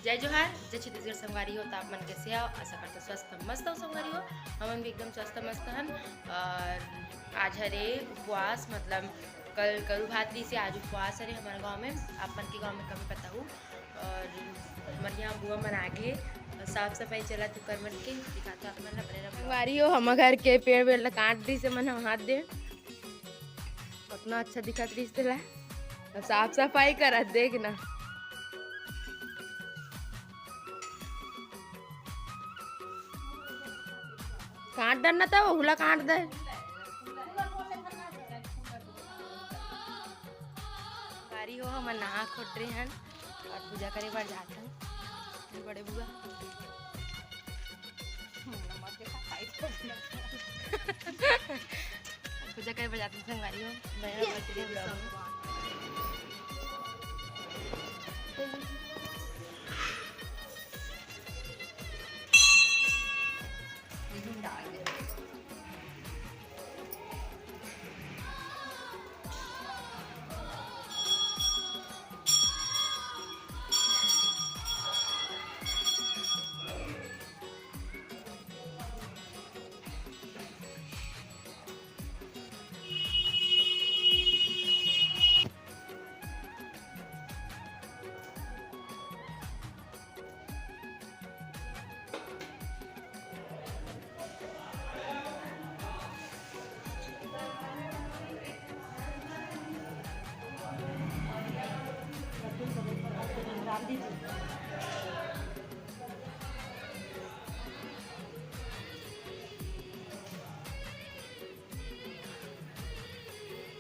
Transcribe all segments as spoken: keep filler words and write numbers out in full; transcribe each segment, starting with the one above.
जय जोहार, जय छत्तीसगढ़ संगवारी हो। त आप मन कैसे हो? आशा करता स्वस्थ मस्त हो संगवारी हो। हमन भी एकदम स्वस्थ मस्त हन। और आज हरे उपवास, मतलब कल करू भात ली से आज उपवास हरे हमारे गांव में। आप मन के गांव में कभी पता हो। और हमारे यहाँ बुआ मन आगे और साफ सफाई चला तू कर मन के दिखाता आप मन ला बने रहो। संगवारी हो, हम घर के पेड़ वेड़ ला काट दी से मन हाथ दे। उतना अच्छा दिखत रहिस तेला। अब साफ सफाई करत देख ना। काट डरना था, ओहू ला काट दे। बारी हो, हमन नहा खोट रहे हन और पूजा करे बर जात हन। ये बड़े बुआ। पूजा करे बर जात हन संगवारी हो। बहन ये बर्थडे ये ब्लॉग।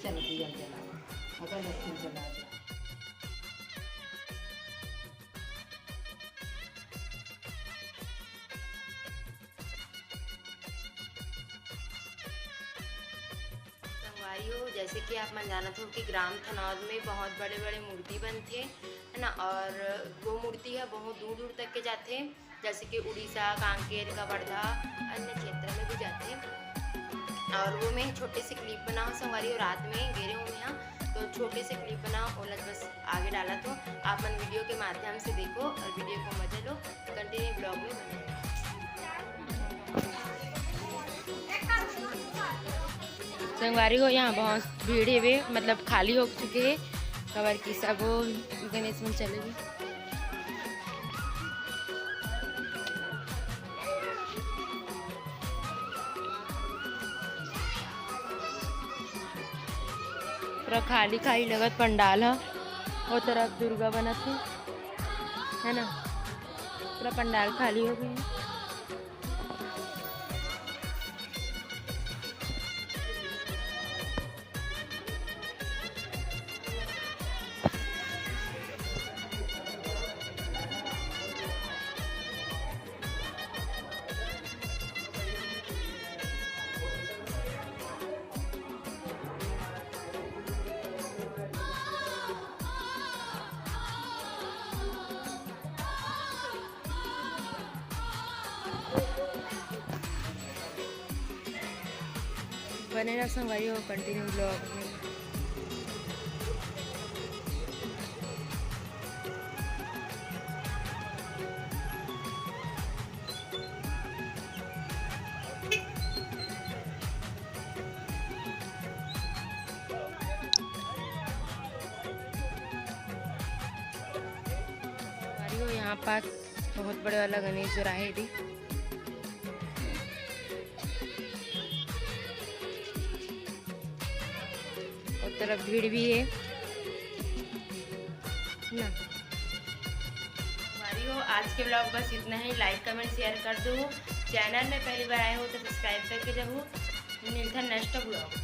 चलो दिया जला, अगरबत्ती जला दे। संगवारी हो, जैसे कि आप मन जानत हो कि ग्राम थनौद में बहुत बड़े-बड़े मूर्ति बनथे, है ना, और वो मूर्ति ह बहुत दूर-दूर तक के जाथे, जैसे कि उड़ीसा, कांकेर, कवर्धा, अन्य क्षेत्र में भी जाथे। और वो मैं छोटे से clip बनाओ संगवारी हो, रात में गे रहे हूँ यहाँ, तो छोटे से clip बनाओ, ओला बस आगे डाला तो आप मन video के माध्यम से देखो और video को मजा लो। Continue vlog में बने रहो। संगवारी हो, यहाँ बहुत भीड़ हेवे, मतलब खाली हो चुके हे, काबर कि सब गणेश मन चले गए। पूरा खाली खाली लगत पंडाल ह। ओ तरफ दुर्गा बनत हे, है ना, पूरा पंडाल खाली हो गए हे। बने रहो संगवारी हो continue vlog में। संगवारी हो, यहाँ पास बहुत बड़े वाला गणेश जो रहे दी। उस तरफ भीड़ भी है ना। संगवारी हो, आज के vlog बस इतना ही। Like, comment, share कर दो। Channel में पहली बार आए हो तो subscribe करके जाओ। मिलता next vlog।